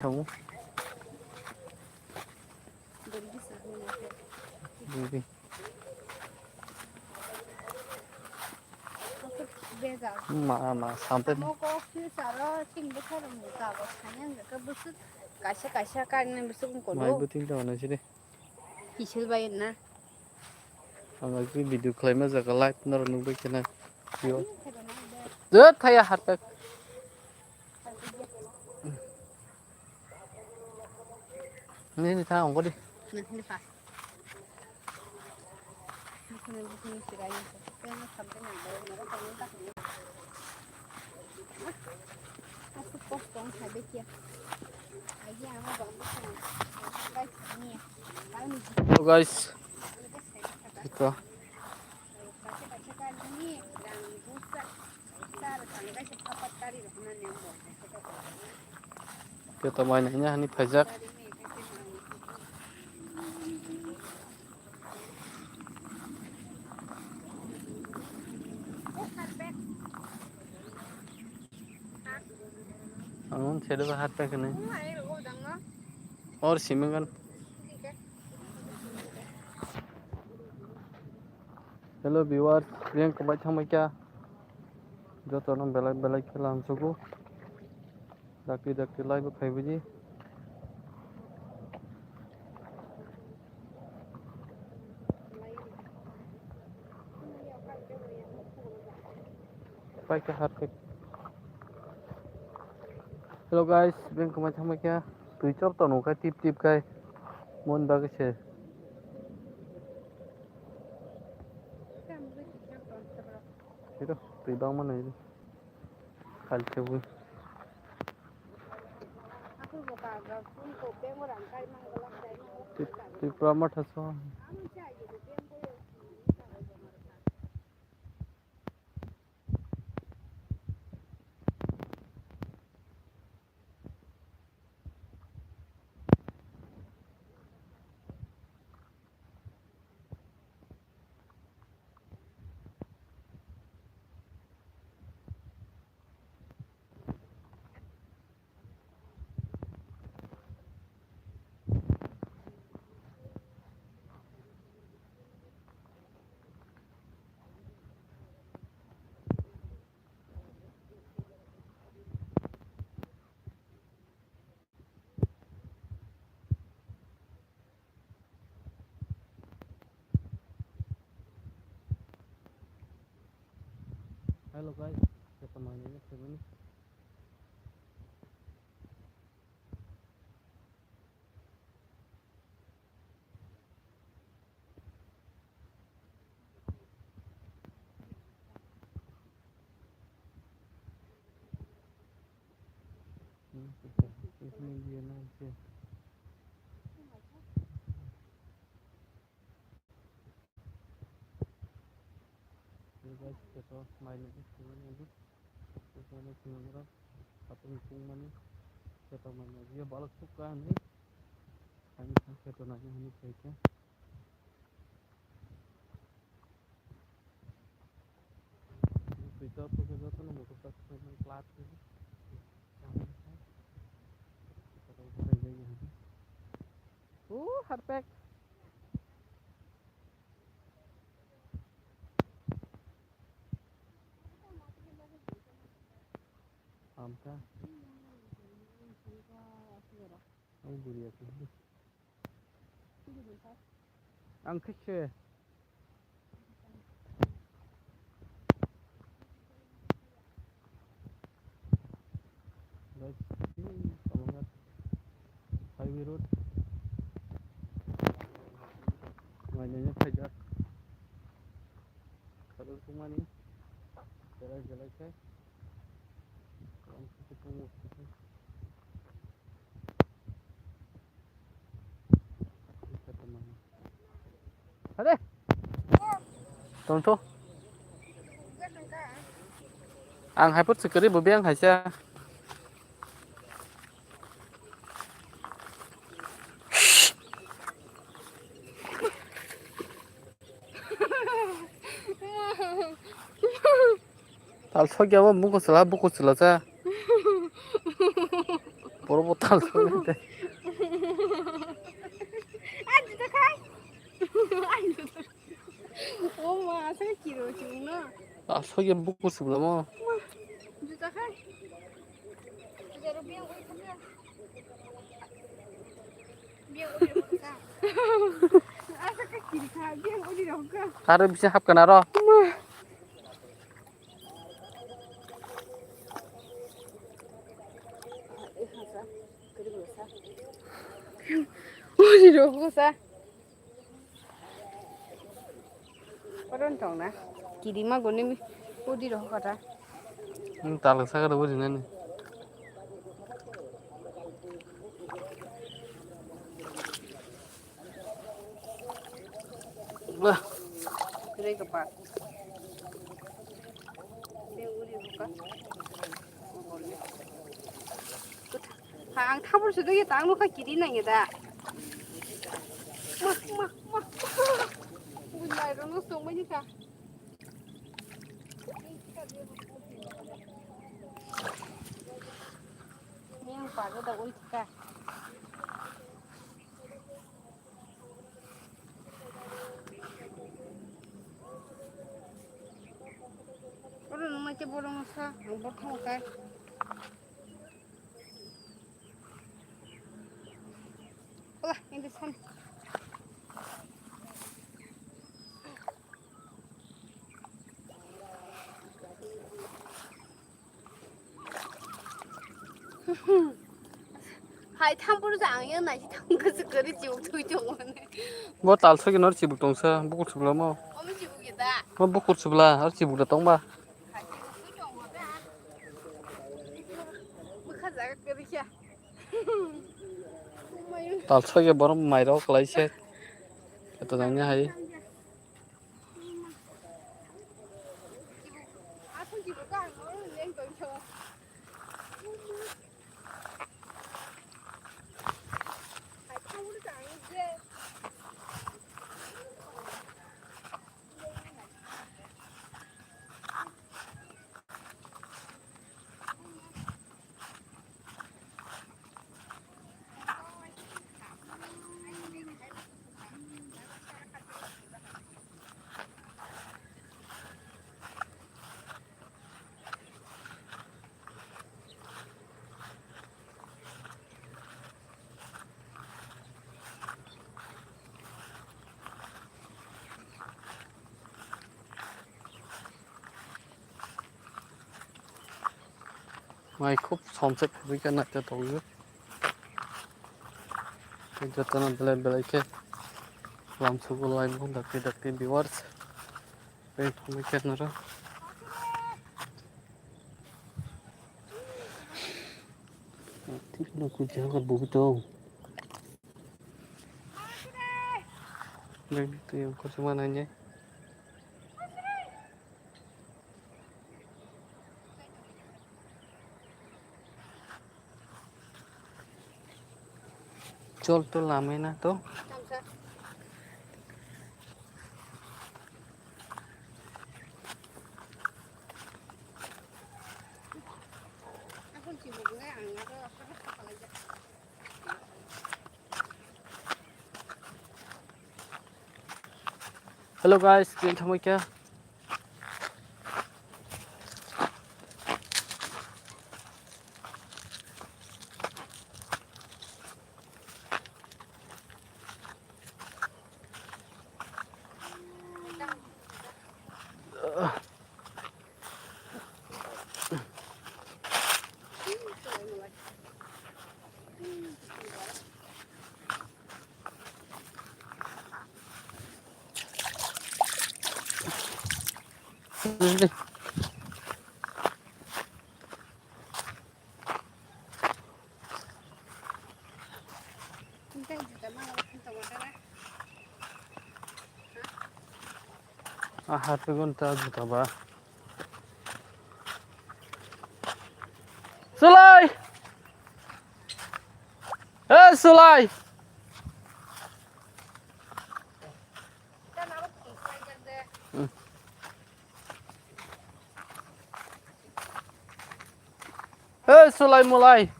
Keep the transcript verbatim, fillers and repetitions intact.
Tamo. Buri. Ma, ma, sampai. Amo kok si saro sing bwkha rok ni kagoj khaina hwnkhe bwswk kaisa kaisa karne bwswk wngkha. Mai bwtwi tongna sidi. Kisil bai na. Ang lagi video khlaima jaga live norok nukbai kheno. Yo. Jot thaya harpek. Ni ni tha ongko di. Hello guys. Ito. Ito mai nanya hani phaijak. Ang sede ba hat paikha nai. Or simangan. Hello viewers, beng kwbai thangbai kha. Joto no belai belai khe lamsugo. Dakti dakti live bo phaibaidi. Paikha harpek. Hello guys, beng kwmai thangbai kha. Twi chor tono kha tip tip khai. Mon bagwi se. Ito, twi bangma nai. Kalchugwi. Tip-, Tipra Motha so. Hello guys, joto mai nini phaimani. Guys, keto mai nini simi nini. Keto mai simi nini. Patong tung mani. Keto mai nini. Dia balok suka ni. Kami sang keto nani hani kaike. Twitter to keto to motor tak plat ni. Oh, harpek. Amka. Ang buri aku. Ang khe. Guys, ini Kamangat Highway Road. Mainnya phaijak. Kalau semua ni, jalan-jalan saya. Kalau kita tunggu. Are. Tongtho. Ang hai phut swkari bo beng haisa. Tal sokya bo muko sala buko sala cha. Oro bo tal soknai de. Ai, juta khai. Ai, juta. O ma, asa kiro chungno. Asok ye buku sibla mo. Ma, juta khai. Jaro biang oi khamya. Biang oi rokha. Asa ka kiri kha, biang oi rokha. Aro bisa hap kana ro. Ma. Uri rokha sa. Koron tong na. Kiri ma goni mi. Udi rokha ta. Hmm, talak saka da uri nani. Bah. Uri ka pa. Uri rokha. Ha, ang thabur sudui ya tang nukha kiri nang ya da. Ma, ma, ma. Bun lai rong no song mani ka. Yang pago da oi ka. Oro nung mai khe borok masa, ang borok thang khe. Ola, hindi san. Hai, thampuru sa ang yang nai, thang kasi kari chiu thui tong mane. Bo tal sagi nor chibuk tongsa, bukur chibla mo. Omo chibuk ya da. Mo bukur chibla, ar chibuk da tongba. Hai, thui tong mane. Bukha jaga kari kya. Tal sagi borom mairok lai se. Kata nangya hai. Mai khub somse phobwi khe naithotok tongo. Tei jotono belai belai khe lamsugo live o dakti dakti viewers. Tei phobwi khe noro. Thik no kuja ka bugi tong. Nang twi ang khorsa ma nai. Chol to lamai na to. Hello guys, tini thangbai kha. Aha, tugun ta juta ba. Sulai! Eh, Sulai! Hmm. Eh, Sulai Mulai!